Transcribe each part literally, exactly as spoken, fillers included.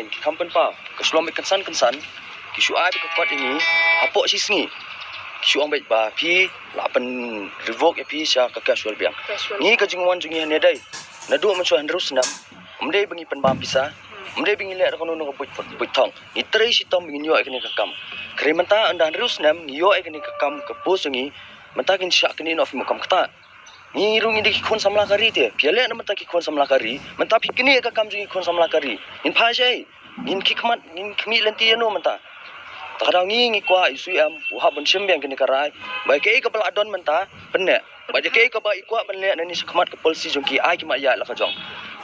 Ki kham pynpaw, ka shlom bad kynsan kynsan, ki shu ai bad ka kot ïa ngi, hapoh shi sngi. Ki shu ong bad ba phi la pyn revoke ïa phi sha ka casual biang. Ngi ka jingwan jong ngi hangne dei, naduh mynshuwa hynriew snem, ym dei ba ngi pynbam pisa, ym dei ba ngi leh da kano kano ka buit, buit thong. Ngi trei shitom ba ngin ïoh ïa kane ka kam. Hynrei mynta ynda hynriew snem ngi ïoh ïa kane ka kam, ka post jong ngi, mynta kin shah kane noh phi mo kam kata. Ngi ruh ngi dei ki khun samla ka ri te. Phi ïaleh na mynta ki khun samla ka ri. Mynta phi knieh ka kam jong ngi khun samla ka ri. Ngin phai shaei? Ngin khih khmat, ngin khmih lynti ïano mynta? Ta ka daw ngi ngi kwah ïa u C M u hap ban shim biang kane ka rai. Ba kaei kaba la don mynta, pynneh. Ba kaei kaba i kwah ban leh nangne shakhmat ka policy jong ki ai ki ma ïaid la ka jong.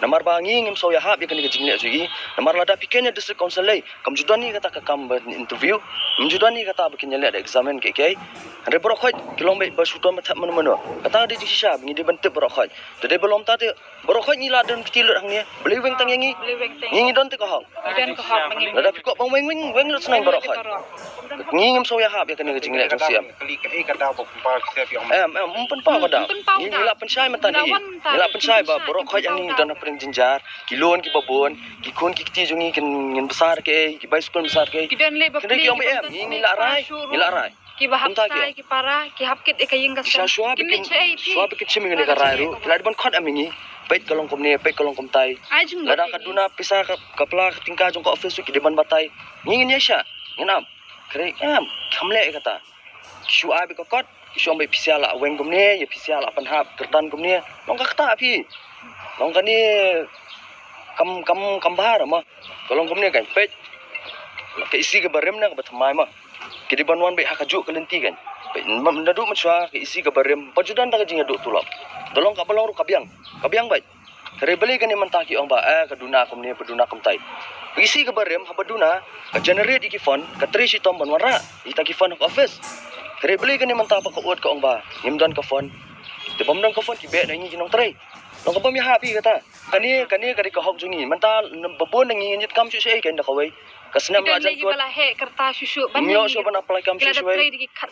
Namar ba ngi ngim sngewhap ïa kane ka jingleh jong ngi. Namar lada phi ken ïa district council lei, kam ju don hi kata ka kam ban interview. Kam ju don hi kata ba kin ïaleh da examine kiei kiei. Hynrei baroh khoit ki long beit ba shu don ba thep mano mano. Kata ka dei jingshisha ba ngi dei ban tip baroh khoit. Te dei ba long ta te baroh khoit ngi la don kti lut hangne. Balei weng tang ïa ngi? Balei weng tang? Ngi ngi don te ka hok. Ngi don ka hok ba ngi. Lada phi kwah ban weng weng weng lut shuwa baroh khoit. Ngi ngim sngewhap ïa kane ka jingleh jong C M. Em, em, ym pynpaw ka daw. Ym pynpaw ka daw. Ngi, ngi la pynshai mynta hi. Ngi la pynshai ba baroh khoit ïa ngi ngi don hapdeng jynjar. Ki loan kiba bun, ki khun ki kti jong ngi kin ngin bsa da kaei, ki bai skul bsa da kaei. Ki don lei ba pli, ki ong ba em, ngi ngi la rai, ngi la rai. Kiba hap sai, ki para, ki hap kit ïa ka ïing ka sem. Shuwa ba kin, shuwa ba kin shim ïa kane ka rai ruh, ki la dei ban khot em ïa ngi. Peit ka long kumne, peit ka long kumtai. Lada ka duna pisa ka, ka pla ka tyngka jong ka office ruh ki dei ban batai. Ngi ngin ïaishah, ngin ap. Hynrei em, kham leh ïa kata. Ki shu ai beit ka kot, ki shu ong beit phi sha la weng kumne, ïa phi sha la pynhap kyrdan kumne. Long ka kata phi. Long kane kam, kam, kam bha mo. Ka long kumne kan peit. Ka isi kaba rim na kaba thymmai mo. Ki dei ban wan beit ha kajuh ka lynti kan. Peit, naduh mynshuwa ka isi kaba rim, ba ju don da ka jingïaduh tulop. Ka long kaba long ruh ka biang. Ka biang beit. Hynrei balei kane mynta ki ong ba, eh, ka duna kumne, ka duna kumtai. Ka isi kaba rim, haba duna, ka generate ïa ki fund, ka trei shitom ban wanrah ïa kita ki fund ha ka office. Hynrei balei kane mynta ba ka ud ka ong ba ngim don ka fund. Te bym don ka fund ki beh na ngi ki nongtrei. Long ka bym ïahap ïa kata. Kane, kane ka dei ka hok jong ngi. Mynta ba bun na ngi ngin ïit kam shuh shuh ïa kane da kawei. Ka snem la jan kut. Ba la heh kyrta shuh shuh ban ïoh shuh ban apply kam shuh shuh.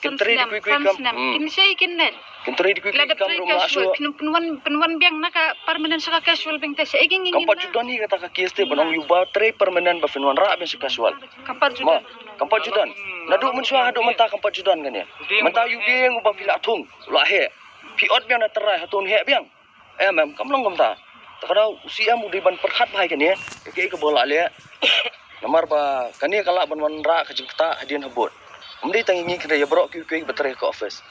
Kin trei da kwei kwei kam. Kin shei kin net. Kin trei da kwei kwei kam ruh ma shuh. Pynwan, pynwan biang na ka permanent sha ka casual biang te shei kin. Kam pat ju don hi kata ka case te ban ong ïa uba trei permanent ba phin wanrah biang sha casual. Kam pat ju don. Kam pat ju don. Naduh mynshuwa haduh mynta kam pat ju don kane. Mynta ïa u biang uba phi la thung, u la heh. Phi ot biang na trai hato un heh biang. Em, em, kam long kumta. Ta ka daw u C M u dei ban pyrkhat bha ïa kane, ïa kaei kaba u la leh. Namar ba kane ka lah ban wanrah ka jingktah hadien habud. Ym dei tang ïa ngi hynrei ïa baroh kiwei kiwei ba trei ha ka office.